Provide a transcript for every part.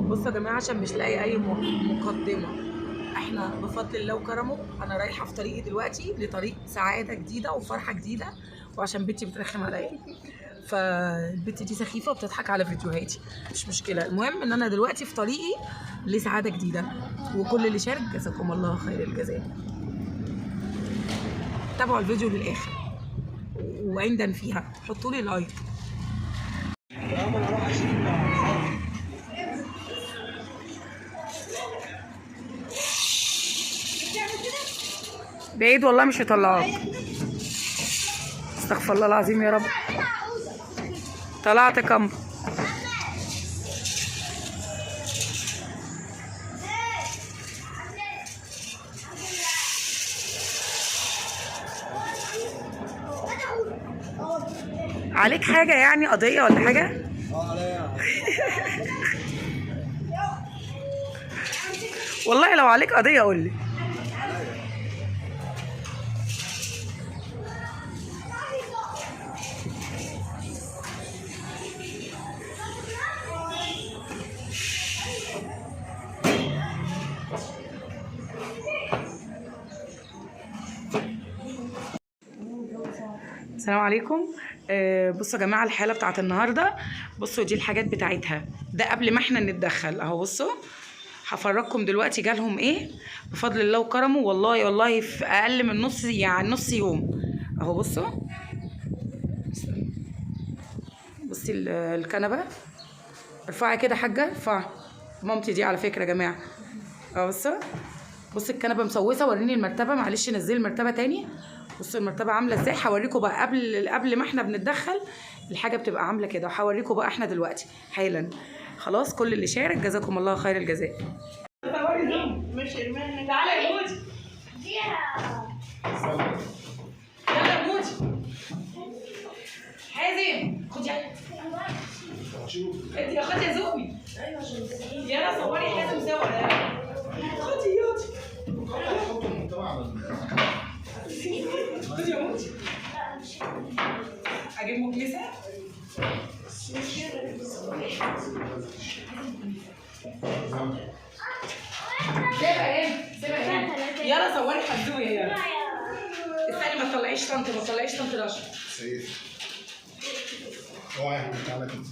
بصوا يا جماعة، عشان مش لاقي اي مقدمه، احنا بفضل الله وكرمه انا رايحة في طريقي دلوقتي لطريق سعادة جديدة وفرحه جديدة، وعشان بنتي بترخم عليا، فالبنت دي سخيفة وبتضحك على فيديوهاتي، مش مشكلة. المهم ان انا دلوقتي في طريقي لسعادة جديدة، وكل اللي شارك جزاكم الله خير الجزاء. تابعوا الفيديو للاخر وعندا فيها حطوا لي like. بعيد والله مش هيطلعوك. استغفر الله العظيم يا رب. طلعت كم؟ عليك حاجة يعني قضية ولا حاجة؟ والله لو عليك قضية قول لي. السلام عليكم. بصوا يا جماعة، الحالة بتاعت النهارده، بصوا دي الحاجات بتاعتها، ده قبل ما احنا نتدخل اهو. بصوا هفرجكم دلوقتي جالهم ايه بفضل الله وكرمه، والله والله في اقل من نص، يعني نص يوم اهو. بصوا بصي الكنبة، ارفعي كده حاجة، ارفعي مامتي دي على فكرة يا جماعة اهو. بصوا بصي الكنبة مسوسه، وريني المرتبة، معلش نزلي المرتبة تاني. بصوا المرتبة عامله ازاي، هوريكم بقى قبل ما احنا بنتدخل الحاجة بتبقى عامله كده، وهوريكم بقى احنا دلوقتي حالا. خلاص كل اللي شارك جزاكم الله خير الجزاء. تعالى يا مودي، يلا يا مودي. حازم خد يا خدي، خدي يا زوبي، يلا صوري حازم صور، خدي يا خدي يا مودي. اجيب مكنسة؟ سيبها هنا، سيبها هنا. يلا صوري حزومي يلا. استني ما تطلعيش طنط، ما تطلعيش طنط رشا. سيف اوعى يا حبيبي، تعالى كده.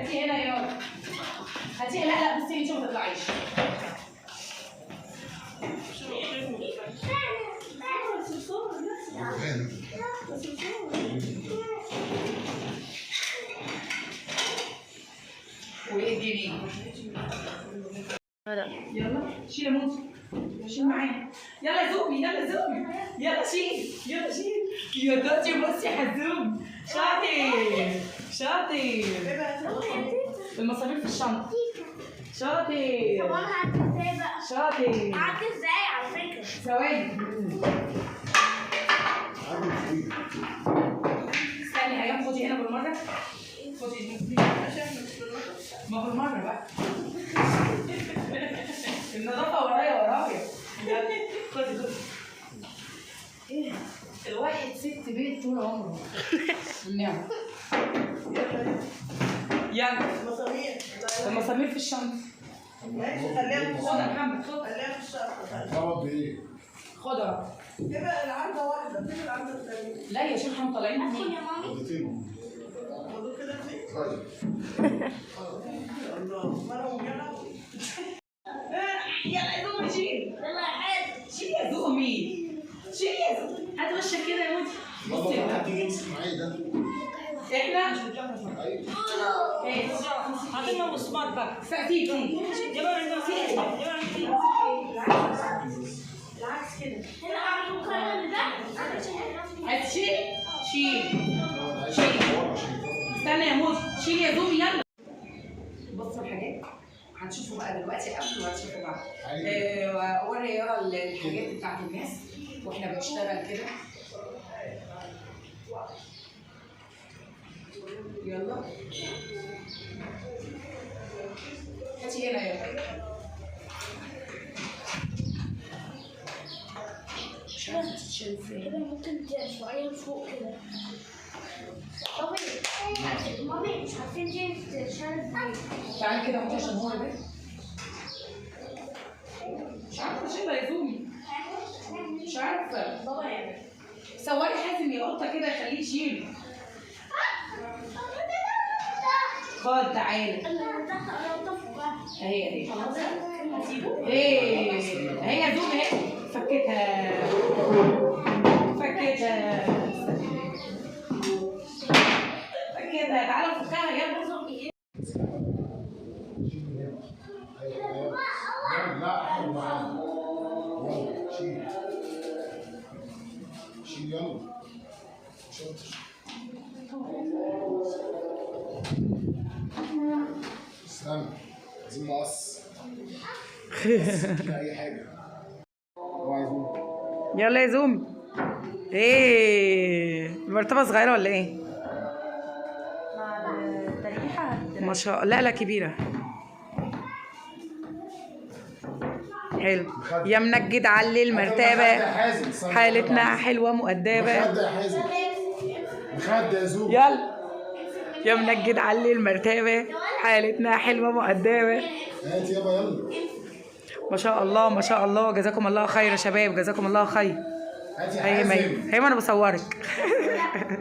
هاتي هنا يلا. هاتي، لا لا بصي انت ما تطلعيش. وايه يلا شيل يا موسى، شيل معايا، يلا زومي، يلا زومي، يلا شيل، يلا شيل يا داتي. بصي حزوم شاطر شاطر، المصاريف في الشنطة. شاطر. طب انا هعدي ازاي بقى؟ شاطر. هعدي ازاي على فكرة؟ ثواني استني ايام، خدي هنا بالمرة، خدي ما بالمرة بقى. النظافة ورايا ورايا. خدي خدي. ايه الواحد ست بيت طول عمره والنعمة. يلا المسامير، المسامير في الشنطة. ماشي خليها في خد يا الشنطة، محمد، خد خليها في الشنطة. طلب بايه؟ خدها. تبقى العلبة واحدة، فين العلبة الثانية؟ لا يا شيخ احنا طالعين ادخل يا مامي. مرتين. خدوا كده فين؟ طيب الله، مالهم يلا. يلا يا زومي شيل، يلا يا حازم شيل يا زومي، شيل يا زومي، هات وشك كده يا مودي. بصي يلا حد يجي يمسك معايا ده. احنا ايوه عطينا مسمار بقى. سيب سيب العكس كده. هنا اعمل مقارنة ده. هتشيل، شيل شيل. استنى يا موز، شيل يا زومي يلا. بصوا الحاجات هنشوفوا بقى دلوقتي قبل وهتشوفوا بعد. وري يارا الحاجات بتاعت الناس واحنا بنشتغل كده. يلا هاتي هنا يلا. مش عارفه تتشال ازاي. كده ممكن ترفعيها لفوق كده. مامي مش عارفين دي بتتشال ازاي. تعالي كده خدي عشان هو يبان. مش عارفه اشيلها يا زومي، مش عارفه. بابا يعمل. صوري حازم يا قطة كده خليه يشيل. خد تعالى. اهي اهي. ايه اهي يا زومي اهي. فكتها فكتها فكتها. تعالى فكها يلا. لا احمد معانا. يلا شيل شيل يلا. شاطر. استنى عايزين مقص. اي حاجة. هو عايز يلا يا زومي. ايه المرتبة صغيرة ولا ايه؟ مع التريحه. ما شاء الله. لا لا كبيرة. حلو يا منجد علي المرتبة، حالتنا حلوة مؤدبة. مخدة يا حازم، مخدة يا زومي. يلا يا منجد علي المرتبة، حالتنا حلوة مؤدبة. هات يابا يلا. ما شاء الله ما شاء الله، جزاكم الله خير يا شباب، جزاكم الله خير. هات يا هي حازم. هي ما انا بصورك.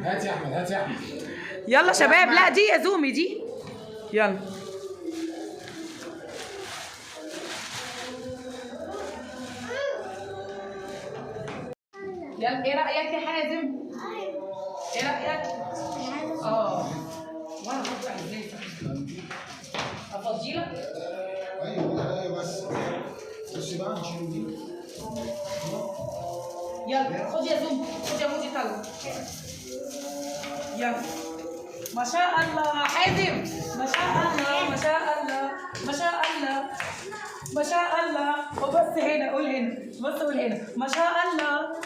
هات يا احمد، هات يا احمد. يلا شباب. لا دي يا زومي دي. يلا يلا. ايه رايك يا حازم؟ ايه رايك؟ اه وانا هطلع ازاي؟ افضي لك؟ ايوه ايوه بس بصي بقى نشيل دي. يلا خد يا زوم، خد يا مودي طلع. يلا ما شاء الله حازم، ما شاء الله ما شاء الله ما شاء الله ما شاء الله. وبص هنا، قول هنا، بص قول هنا. ما شاء الله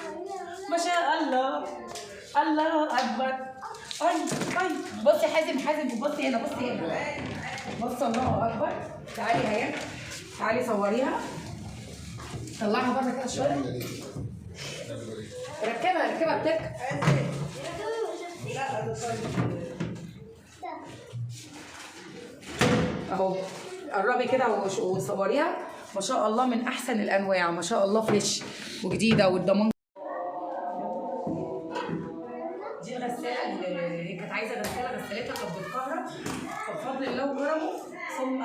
ما شاء الله، الله اكبر. اي اي بصي حازم، حازم بصي هنا، بصي هنا، بص الله اكبر. تعالي هيا، تعالي صوريها، طلعها بره كده شوية. ركبها ركبها بتركب. لا ده طيب. اهو قربي كده وصوريها. ما شاء الله من احسن الانواع، ما شاء الله فريش وجديدة والضمان. دي الغسالة اللي كانت عايزه غسالة، غسالتها كانت بالكهرباء، فبفضل الله وكرمه ثم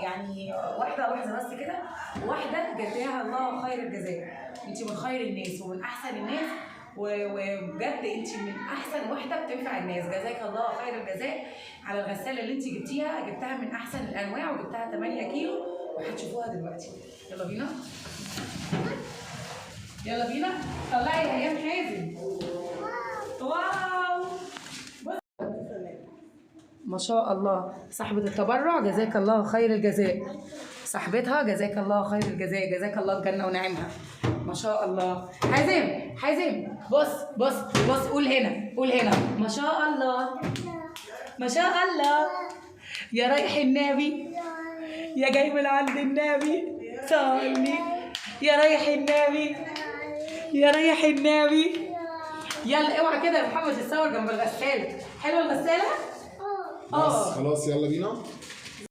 يعني واحدة لحظة بس كده، واحدة جزاها الله خير الجزاء. انت من خير الناس ومن احسن الناس، وبجد انت من احسن واحدة بتنفع الناس. جزاك الله خير الجزاء على الغسالة اللي انت جبتيها، جبتها من احسن الانواع وجبتها 8 كيلو وهتشوفوها دلوقتي. يلا بينا يلا بينا. طلعي يا ايام حازم. واو ما شاء الله. صاحبة التبرع جزاك الله خير الجزاء، صاحبتها جزاك الله خير الجزاء، جزاك الله الجنة ونعيمها. ما شاء الله. حازم حازم بص بص بص، قول هنا قول هنا. ما شاء الله ما شاء الله، يا رايح النبي، يا جاي من عند النبي صلي، يا رايح النبي، يا رايح النبي. يلا اوعى كده يا محمد تتصور جنب الغسالة. حلوة الغسالة؟ بس خلاص يلا بينا.